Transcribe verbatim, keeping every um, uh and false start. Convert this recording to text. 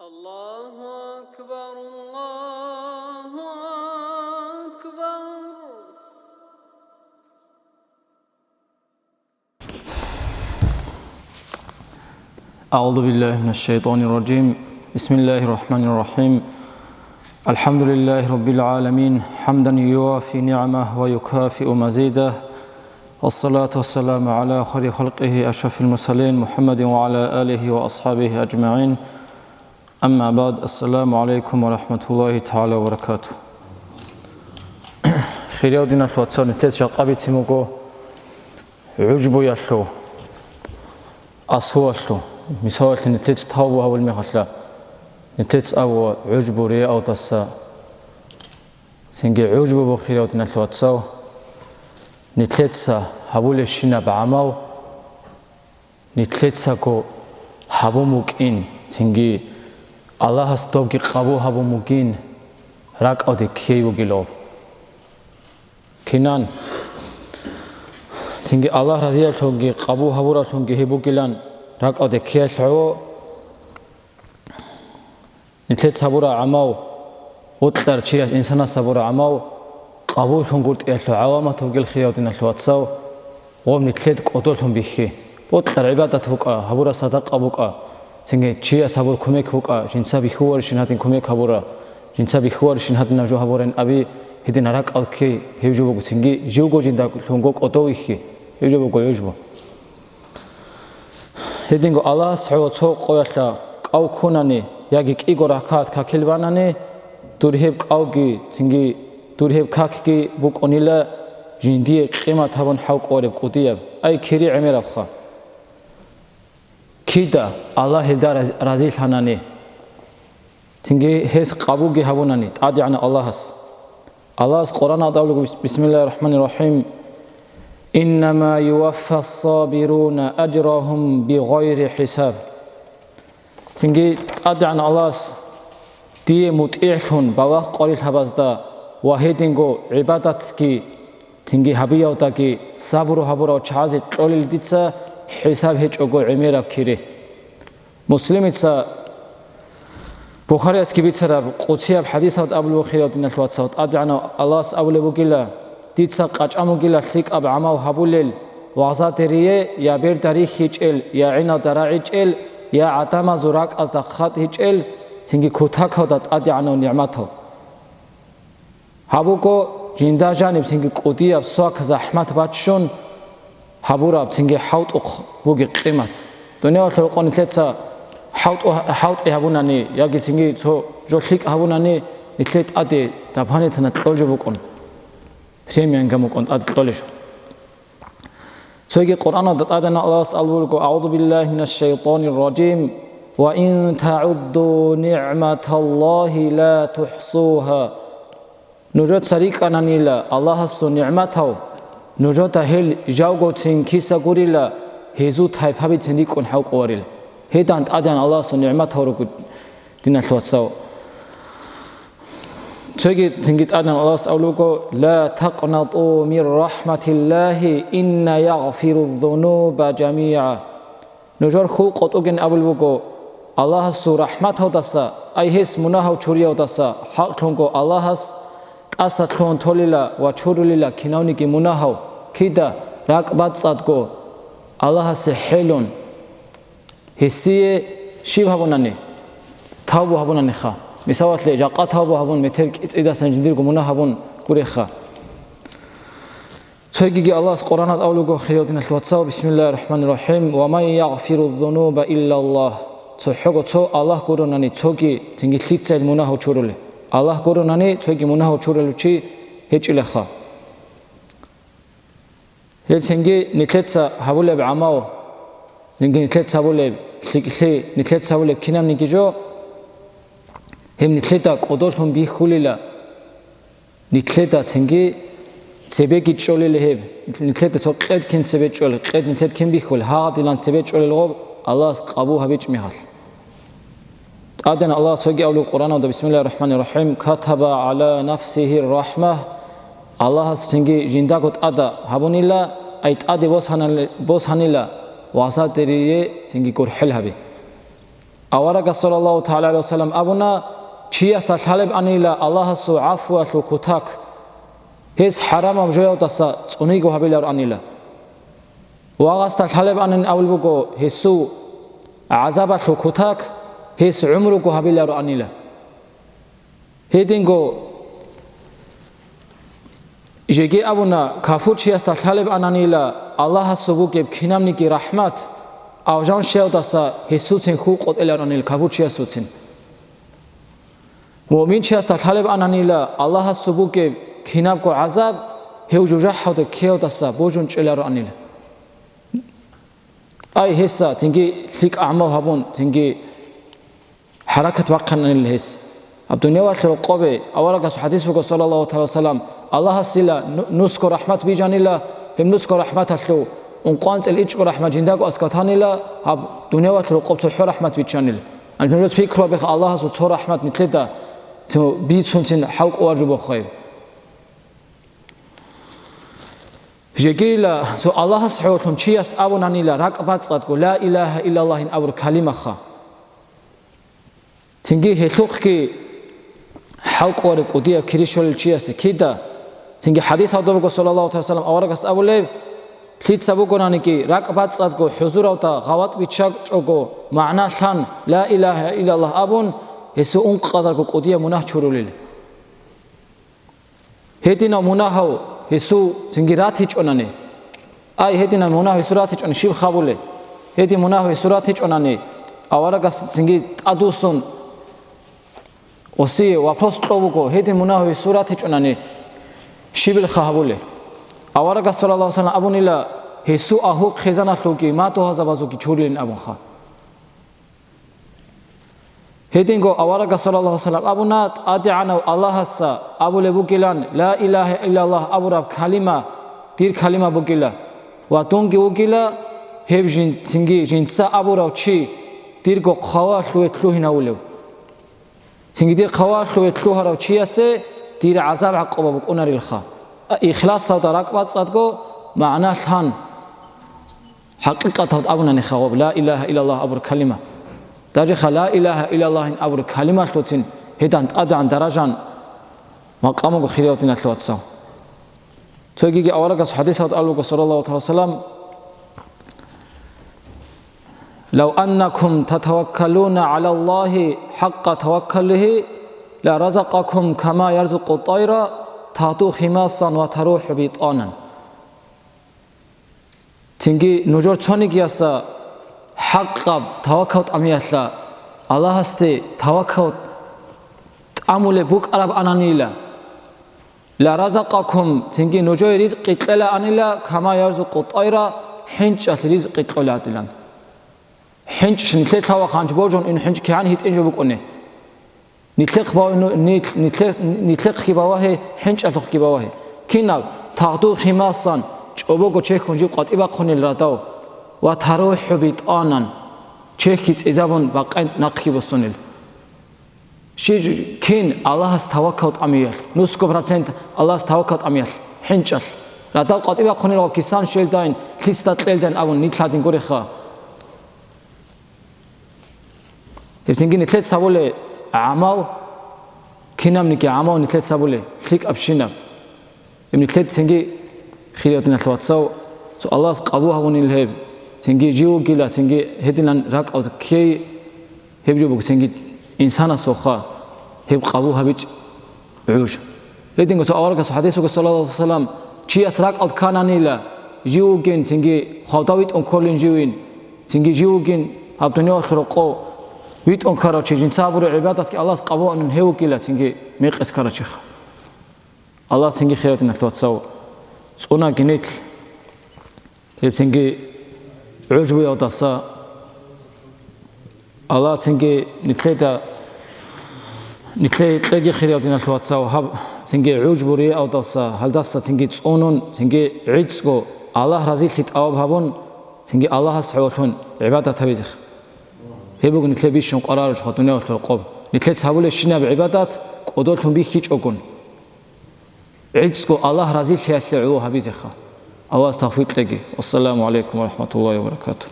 الله أكبر، الله أكبر. أعوذ بالله من الشيطان الرجيم. بسم الله الرحمن الرحيم. الحمد لله رب العالمين، حمدا يوافي نعمه ويكافئ مزيده. والصلاة والسلام على خير خلقه أشرف المرسلين محمد وعلى آله وأصحابه أجمعين. أما بعد، السلام عليكم ورحمة الله تعالى وبركاته. Хириял диналъул вацал, нилъеца жакъа бицин буго гӀужбуялъул, асуялъул. Мисалалъе, нилъеца тавбу гьабулеб мехалъ, нилъеца абула гӀужбу, рияалдаса. Цинги гӀужбу буго, хириял диналъул вацал, нилъеца гьабулебщинаб гӀамал нилъецаго гьабун букӀин, цинги Аллагьас добги къабул гьабун бугин, ракӀалде ккей бугилан. Кинан? Цинги Аллагь разиялъулги къабул гьабуралъунги гьеб бугилан ракӀалде ккеялъ гӀо. Нилъеца гьабураб гӀамал, бокьарав чияс, инсанас гьабураб гӀамал къабуллъунгутӀиялъул гӀаламат бугел, хириял диналъул вацал, гъоб нилъеда кӀодолъун бихьи. Бокьараб гӀибадат букӀа, гьабураб садакъа букӀа, цинги чияс гьабураб кумек букӀа, жинца бихьуларищин гьадин кумек гьабура, жинца бихьуларищин гьадинаб жо гьабурин аби, гьедин ракӀалде ккей, гьеб жо буго, цинги живго жинда лъунго кӀодов вихьи, гьеб жо буго гӀужбу. Гьединго Аллагьас гӀо цо къоялъа кӀал ккунани яги кӀиго ракагӀат какил банани, дур гьеб кӀалги, цинги дур гьеб какги букӀунила жиндие къимат гьабун хӀалкӀолареб кӀудияб, ай, кири гӀемерабха. Кида? Аллагь гьелда раз-, разилъанани. Цинги гьес къабулги гьабунани ТӀадегӀанав Аллагьас. Аллагьас Къуръаналда абулеб буго, бис-, бисмиллагьир рахӀманир рахӀим, «Иннама юваффас сабируна ажрахум бигъайри хӀисаб». Цинги ТӀадегӀанав Аллагьас дие мутӀигӀлъун балагь къварилъабазда ва гьединго гӀибадатги цинги гьабиялдаги сабру гьабурал чагӀазе кьолел дица хӀисаб гьечӀого гӀемераб кири. Муслимица, Бухариясги бицараб къудсияб хӀадисалда абулеб буго, хириял диналъул вацал, ТӀадегӀанав Аллагьас абулеб бугила, дица къачӀан бугила лъикӀаб гӀамал гьабулел вагъзаде рие, я берда рихьичӀел, я гӀиналда рагӀичӀел, я гӀадамазул ракӀазда хъатӀичӀел, цинги кутакалда тӀадегӀанав нигӀматал. Гьаб буго жинда жаниб цинги кӀудияб свак, захӀмат баччун гьабураб, цинги хӀалтӀухъ бугеб къимат. Дуниялалъул рокъоб нилъеца хӀалтӀу-, хӀалтӀи гьабунани яги цинги цо жо лъикӀ гьабунани, нилъее тӀаде дополнительно кьол жо букӀун, премиянги букӀун тӀаде кьолеб жо. Цоги Къуръаналда тӀадегӀанав Аллагьас абулеб буго: «Аузу биллагьи минаш шайтанир ражим. Ва ин тагӀудду нигӀматаллагьи ла тухӀсугьа». Нужеца рикӀкӀананила Аллагьасул нигӀматал, нужеда гьел жавгоцин киса гурила, гьезул тайпабицин рикӀкӀун хӀалкӀоларел. Гьедан тӀадегӀан Аллагьасул нигӀматал руго, диналъул вацал. Цоги цинги тӀадегӀан Аллагьас абулеб буго: «Ла такънатӀу мин рахӀматиллагьи, инна ягъфиру зунуба жамигӀа». Нужер хьул къотӀугин абулеб буго Аллагьасул рахӀматалдаса, ай гьес мунагьал чуриялдаса, хӀакълъунго Аллагьас тӀаса лъугьун толила ва чурулила кинавниги мунагьал, кида? РакӀбацӀцӀадго Аллагьасе хӀелун. Гьесие щиб гьабунани? Тавбу гьабунаниха. Мисалалъе, жакъа тавбу гьабун, метер кӀицӀидасан жиндирго мунагь гьабун гуреха. Цогиги Аллагьас Къуръаналда абулеб буго, хириял диналъул вацал, бисмиллагьир рахӀманир рахӀим: «Ва ман ягъфиру зунуба иллаллагь». ЦохӀого цо Аллагь гуронани, цоги цинги лъицайил мунагьал чурулел. Аллагь гуронани, цоги мунагьал чурулев чи гьечӀилаха. Гьел цинги нилъеца гьабулеб гӀамал, цинги нилъеца гьабулеб лъикӀлъи, нилъеца гьабулеб кинабниги жо, гьеб нилъеда кӀодолъун бихьулила. Нилъеда цинги цебеги чӀолила гьеб. Нилъеда цо къед кин цебе чӀолеб, къед нилъеда кин бихьулеб, гьадилан цебе чӀолел гъоб Аллагьас къабул гьабичӀ мехалъ. ТӀадегӀан Аллагьас цоги абулеб Къуръаналда, бисмиллагьир рахӀманир рахӀим: «Катаба гӀала нафсигьир рахӀма». Аллагьас цинги жиндаго тӀада гьабунила, ай тӀаде босанали-, босанила вагъзадерие цинги гурхӀел гьаби. Аварагас, саллаллагьу тагӀала гӀалайгьи ва саллам, абуна: «Чиясда лъалеб анила Аллагьасул гӀафуялъул кутак, гьес хӀарамаб жоялдаса цӀуниго гьабиларо анила. Вагъасда лъалеб анин абулеб буго: гьесул гӀазабалъул кутак, гьес гӀумруго гьабиларо анила». Гьединго жеги абуна: «Кафурчиясда лъалеб ананила Аллагьасул бугеб кинабниги рахӀмат, авжанщиялдаса гьесуцин хьул къотӀиларонил кафурчиясуцин. Муъминчиясда лъалеб ананила Аллагьасул бугеб кинабго гӀазаб, гьев жужахӀалда ккеялдаса божун чӀелароанила». Ай, гьесда цинги лъикӀ гӀамал гьабун, цинги хӀаракат бахъананила гьес. Гьаб дуниялалъул рокъобе аварагасул хӀадис буго, саллаллагьу тагӀала гӀалайгьи ва саллам: «Аллагьасила ну-, нусго рахӀмат бижанила, гьеб нусго рахӀматалъул ункъоанцӀил ичӀго рахӀмат жиндаго аскӀоб танила, гьаб дуниялалъул рокъоб цохӀо рахӀмат биччанила». Гьанже нужеца пикру гьабеха, Аллагьасул цо рахӀмат нилъеда цо бицунцин хӀалкӀолареб жо бохъайиб. Жегила, цо Аллагьас хӀоллъун чияс абунанила ракӀбацӀцӀадго «Ла илагьа иллаллагьин» абур калимаха. Цинги гьелъухъги хӀалкӀолареб кӀудияб кири щолел чиясе кида? Цинги хӀадис гьалда буго, саллаллагьу тагӀала гӀалайгьи ва саллам, аварагас абулеб: «Лъица бугонаниги, ракӀбацӀцӀадго хӀузуравда гъаватӀ биччачӀого, магӀна лъан «Ла илагьа иллаллагь» абун, гьесул ункъазарго кӀудияб мунагь чурулел». Гьединав мунагьав гьесул цинги ратичӀонани. Ай, гьединав мунагь гьесул ратичӀони щиб хабулеб? Гьедин мунагь гьесул ратичӀонани, аварагас цинги тӀадвуссун, осие вопрос кьо буго, гьедин мунагь гьесул ратичӀонани щибилха гьабулеб? Аварагас, саллаллагьу гӀалайгьи ва саллам, абунила: «Гьесул агьлу-хъизаналъулги мадугьалзабазулги чурилин», абунха. Гьединго аварагас, саллаллагьу гӀалайгьи ва саллам, абуна: «ТӀадегӀанав Аллагьасда абулеб бугилан, ла илагьа иллаллагь абураб калима дир калима бугила, ва дунги вугила гьеб жин-, цинги жинца абурав чи дирго хъвалалъуве лъугьинавулев. Цинги дир хъвалалъуве лъугьарав чиясе дир гӀазаб-гӀакъуба букӀунарилха». Ихласалда ракӀбацӀцӀадго магӀна лъан. ХӀакъикъаталда абунани хагъаб, ла илагьа иллаллагь абур калима. Даже ха ла илагьа иллаллагьин абур калималъуцин гьедан тӀадегӀан даражан макъамуго, хириял диналъул вацал. Цогиги аварагас хӀадисалда абулеб буго, саллаллагьу тагӀала гӀалайгьи ва саллам: «Лав аннакум татаваккалуна гӀалаллагьи хӀакъа таваккалигьи, ла разакъакум кама ярзукъу тӀайра, тагъду химасан ва тарухӀу битӀанан». Цинги нужер цонигияса хӀакъаб таваккал тӀамиялъа Аллагьасде таваккал тӀамулеб букӀараб ананила, ла разакъакум, цинги нужее ризкъи кьелаанила, кама ярзукъу тӀайра, хӀинчӀалъ ризкъи кьолаатилан. ХӀинчӀ нилъе лъава хъанч божун, ин хӀинчӀ кигӀан гьитӀин жо букӀуни. Нилъехъ баве ну-, нилъ-, нилъе-, нилъехъги бавагье, хӀинчӀалъухъги бавагье. Кинаб? Тагъду химасан, чӀобого чехьун жиб къватӀи бахъунел радав, ва тарухӀу битӀанан, чехьги цӀизабун бакъин нахъги босунел. Щи-, кин Аллагьас таваккал тӀамиялъ, нусго процент Аллагьас таваккал тӀамиялъ, хӀинчӀалъ. Радав къватӀи бахъунел ва кисан щелдайн, лъица кьелдайн абун нилъ гьадин гуреха. Гьеб цинги нилъеца гьабулеб гӀамал, кинабниги гӀамал нилъеца гьабулеб, лъикӀабщинаб. Гьеб нилъеца цинги, хириял диналъул вацал, цо Аллагьас къабул гьабунил гьеб, цинги жив вугила, цинги гьединан ракӀалда ккей, гьеб жо буго цинги инсанасухъа гьеб къабул гьабичӀ гӀуж. Гьединго цо аварагас хӀадис буго, саллаллагьу гӀалайгьи ва саллам, чияс ракӀалда ккананила, жив вугин, цинги хвалда витӀун кколин живин, цинги жив вугин гьаб дуниялалъул рокъов витӀун ккарав чи, жинца гьабураб гӀибадатги Аллагьас къабул гьанун гьев вугила, цинги мекъи ккарав чиха. Аллагьас цинги, хириял диналъул вацал, цӀунаги нилъ гьеб цинги гӀужбуялдаса, Аллагьас цинги нилъеда, нилъее кьеги, хириял диналъул вацал, гьаб цинги гӀужбу-риялдаса, гьалдаса цинги цӀунун, цинги гӀицӀго Аллагь разилъи тӀалаб гьабун, цинги Аллагьас хӀоллъун гӀибадат гьабизе. Гьеб буго нилъее бищун къваригӀараб жо дуниялалъул рокъоб. Нилъеца гьабулебщинаб гӀибадат кӀодолъун бихьичӀогун. ГӀицӀго Аллагь разилъиялъе гӀоло гьабизеха. Аллагьас тавфикъ кьеги. Вассаламу гӀалайкум ва рахӀматуллагьи ва баракатугь.